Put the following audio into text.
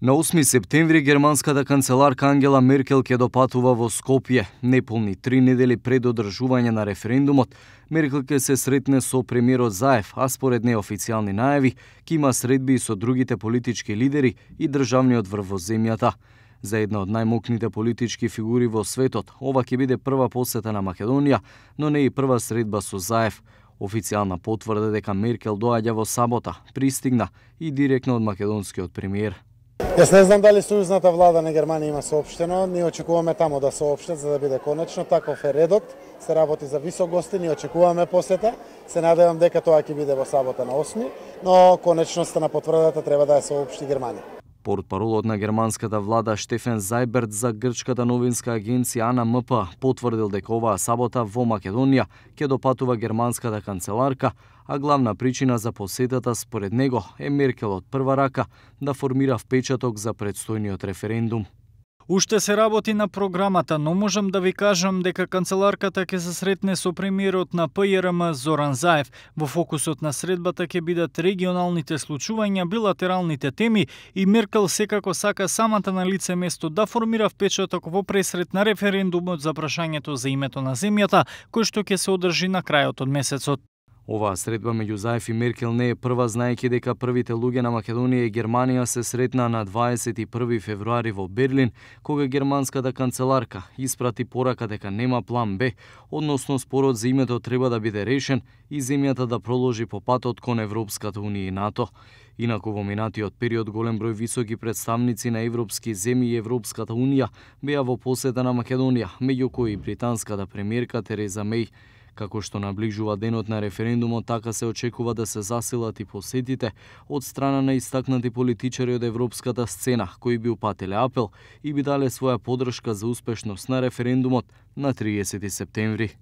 На 8 септември германската канцеларка Ангела Меркел ќе допатува во Скопје. Неполни 3 недели пред одржување на референдумот, Меркел ќе се сретне со премиерот Заев, а според неофицијални најави ќе има средби со другите политички лидери и државниот врв во земјата. За една од најмокните политички фигури во светот, ова ќе биде прва посета на Македонија, но не и прва средба со Заев. Официјална потврда дека Меркел доаѓа во сабота пристигна и директно од македонскиот премиер. Јас не знам дали сојузната влада на Германија има соопштено, ние очекуваме таму да соопштат за да биде конечно, таков е редот, се работи за висок гости, ние очекуваме посета, се надевам дека тоа ќе биде во сабота на 8, но конечноста на потврдата треба да ја соопшти Германија. Портпаролот на германската влада Штефен Зајберт за грчката новинска агенција АНМП потврдил дека оваа сабота во Македонија ќе допатува германската канцеларка, а главна причина за посетата според него е Меркел од прва рака да формира впечаток за предстојниот референдум. Уште се работи на програмата, но можам да ви кажам дека канцеларката ќе се сретне со премиерот на ПЈРМ Зоран Заев. Во фокусот на средбата ќе бидат регионалните случувања, билатералните теми и Меркел секако сака самата на лице место да формира впечаток во пресрет на референдумот за прашањето за името на земјата, кој што ќе се одржи на крајот од месецот. Оваа средба меѓу Заев и Меркел не е прва, знаејќи дека првите луѓе на Македонија и Германија се сретна на 21 февруари во Берлин, кога германската канцеларка испрати порака дека нема план Б, односно спорот за името треба да биде решен и земјата да проложи по патот кон Европската унија и НАТО. Инаку во минатиот период голем број високи представници на европски земји и Европската унија беа во посета на Македонија, меѓу кои и британската премиерка Тереза Меј. Како што наближува денот на референдумот, така се очекува да се засилат и посетите од страна на истакнати политичари од европската сцена, кои би упателе апел и би дале своја поддршка за успешност на референдумот на 30 септември.